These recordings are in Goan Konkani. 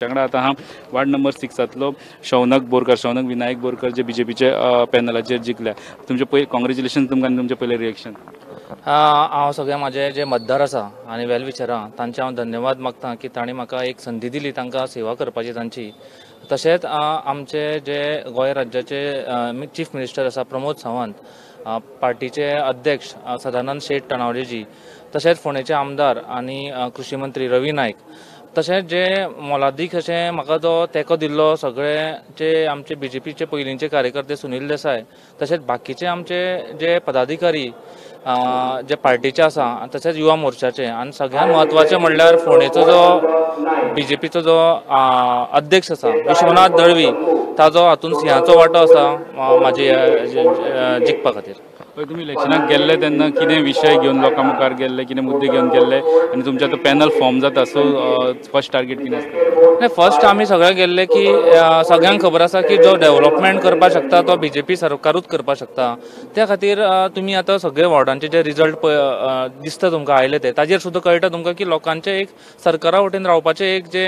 वांगडा आतां हा वार्ड नंबर 6 शौनक बोरकर, शौनक विनायक बोरकर जे बीजेपीचे पॅनलाचेर जिखल्या. तुमचे पयले कॉंग्रेच्युलेशन तुमकां आनी तुमचें पयलें रिएक्शन. हांव सगळे म्हाजे जे मतदार आसा आनी वेल विशरां तांचे हांव धन्यवाद मागता की तांणी म्हाका एक संदी दिली तांकां सेवा करपाची तांची. तशेंच आमचे जे गोंय राज्याचे चीफ मिनिस्टर आसा प्रमोद सावंत, पार्टीचे अध्यक्ष सदानंद शेट तणावलेजी, तशेंच फोंडेचे आमदार आनी कृषी मंत्री रवी नायक, तशेंच जे मोलादीक अशें म्हाका जो तेंको दिल्लो सगळे जे आमचे बीजेपीचे पयलींचे कार्यकर्ते सुनील देसाय, तशेंच बाकीचे आमचे जे पदाधिकारी जे पार्टीचे आसा, तशेंच युवा मोर्चाचे, आनी सगळ्यांत म्हत्वाचें म्हणल्यार फोंडेचो जो बीजेपीचो जो अध्यक्ष आसा विश्वनाथ दळवी, ताजो हातून सिंहाचो वांटो आसा म्हाजे जिखपा खातीर. पळय तुमी इलेक्शनाक गेल्ले तेन्ना कितें विशय घेवन लोकां मुखार गेल्ले, कितें मुद्दे घेवन गेल्ले आनी तुमचें आतां पॅनल फॉर्म जाता, सो फर्स्ट टार्गेट कितें आसता? नाही, फर्स्ट आमी सगळे गेल्ले की सगळ्यांक खबर आसा की जो डेव्हलपमेंट करपाक शकता तो बीजेपी सरकारूच करपाक शकता. त्या खातीर तुमी आतां सगळे वॉर्डांचे जे रिजल्ट दिसता तुमकां आयले ते ताजेर सुद्दां कळटा तुमकां की लोकांचे एक सरकारा वटेन रावपाचे एक जे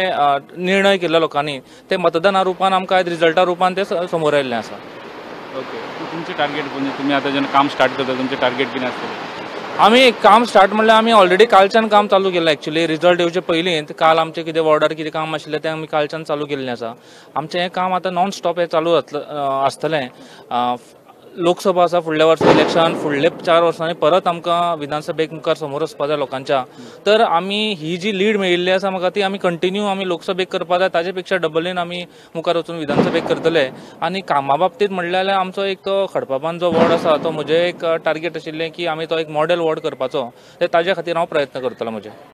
निर्णय केल्ले लोकांनी ते मतदाना रुपान आमकां आयज रिजल्टा रुपान ते समोर आयिल्लें आसा. ओके, तुमचें टार्गेट म्हणजे तुमी आतां जेन्ना काम स्टार्ट करता तुमचें टार्गेट कितें आसतलें? आमी काम स्टार्ट म्हणल्यार आमी ऑलरेडी कालच्यान काम चालू केलां. एक्चुअली रिजल्ट येवचे पयलीं काल आमचें कितें वॉर्डार कितें काम आशिल्लें तें आमी कालच्यान चालू केल्लें आसा. आमचें हें काम आतां नॉन स्टॉप हें चालू आसतलें. लोकसभा आसा फुडल्या वर्सा इलेक्शन, फुडले 4 वर्सांनी परत आमकां विधानसभेक मुखार समोर वचपा जाय लोकांच्या. तर आमी ही जी लीड मेळिल्ली आसा म्हाका ती आमी कंटिन्यू आमी लोकसभेक करपा जाय, ताजे पेक्षा डबलीन आमी मुखार वचून विधानसभेक करतले. आनी कामा बाबतींत म्हणलें जाल्यार आमचो एक तो खडपाबांद जो वॉर्ड आसा तो म्हजें एक टार्गेट आशिल्लें की आमी तो एक मॉडेल वॉर्ड करपाचो, ते ताजे खातीर हांव प्रयत्न करतलो म्हजे.